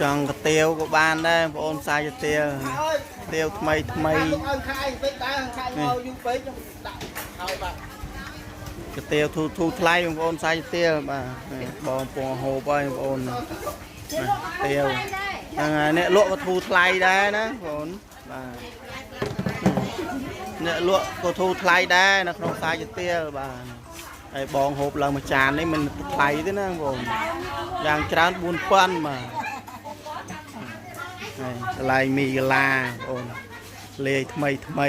ចង់កាទៀវក៏បានដែរបងប្អូនផ្សាយកាទៀវទៀវថ្មីថ្មី លោកឲ្យខាយពេកដែរខាយមកយូរពេកខ្ញុំដាក់ហើយបាទ កាទៀវធូធូថ្លៃបងប្អូនផ្សាយកាទៀវបាទនេះបងពងហូបហើយបងប្អូននេះទៀវហ្នឹងហើយអ្នកលក់ក៏ធូរថ្លៃដែរណាបងប្អូនបាទអ្នកលក់ក៏ធូរថ្លៃដែរនៅក្នុងផ្សាយកាទៀវបាទហើយបងហូបឡើងមួយចាននេះមិនថ្លៃទេណាបងប្អូនយ៉ាងច្រើន4000បាទហើយកន្លែងមីកាឡាបងប្អូនលាយថ្មីថ្មី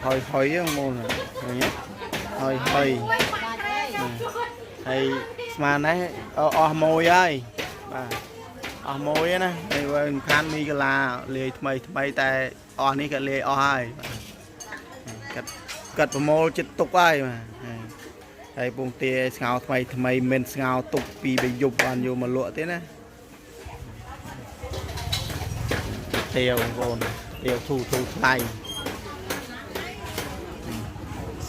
ហុយហុយហ្នឹងបងប្អូនឃើញទេហុយហុយហើយស្មាននេះអស់មួយហើយបាទអស់មួយហើយណាហើយសំខាន់មីកាឡាលាយថ្មីថ្មីតែអស់នេះក៏លាយអស់ហើយបាទកាត់កាត់ប្រមូលចិត្តទុកហើយបាទហើយពងទាស្ងោរថ្មីថ្មីមិនស្ងោរទុកពីប្រយប់បានយកមកលក់ទេណា ទាវបងប្អូនទាវធូធូថ្លៃ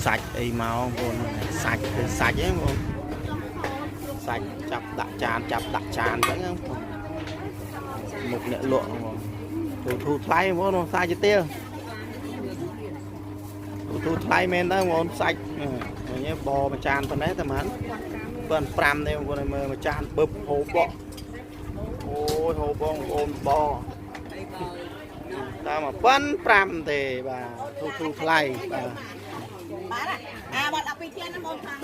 សាច់អីមកបងប្អូនសាច់គឺសាច់ហ្នឹងបងប្អូនសាច់ចាប់ដាក់ចានចាប់ដាក់ចានអញ្ចឹងណាបងប្អូនមុខអ្នកលក់បងប្អូនធូធូថ្លៃបងប្អូនសាច់ទាវធូធូថ្លៃមែនតើបងប្អូនសាច់ឃើញទេបមួយចានប៉ុណ្ណេះតែប៉ុន្មាន15ទេបងប្អូនឲ្យមើលមួយចានបឹបហូបបកអូយហូបបងប្អូនប តាម15ទេបាទធូរធូរថ្លៃបាទ បាទអាបាត់12ធានណាបងខាង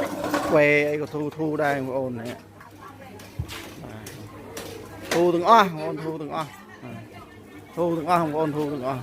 វេអីក៏ធូរធូរដែរបងប្អូននេះបាទធូរទាំងអស់បងប្អូនធូរទាំងអស់បាទធូរទាំងអស់បងប្អូនធូរទាំងអស់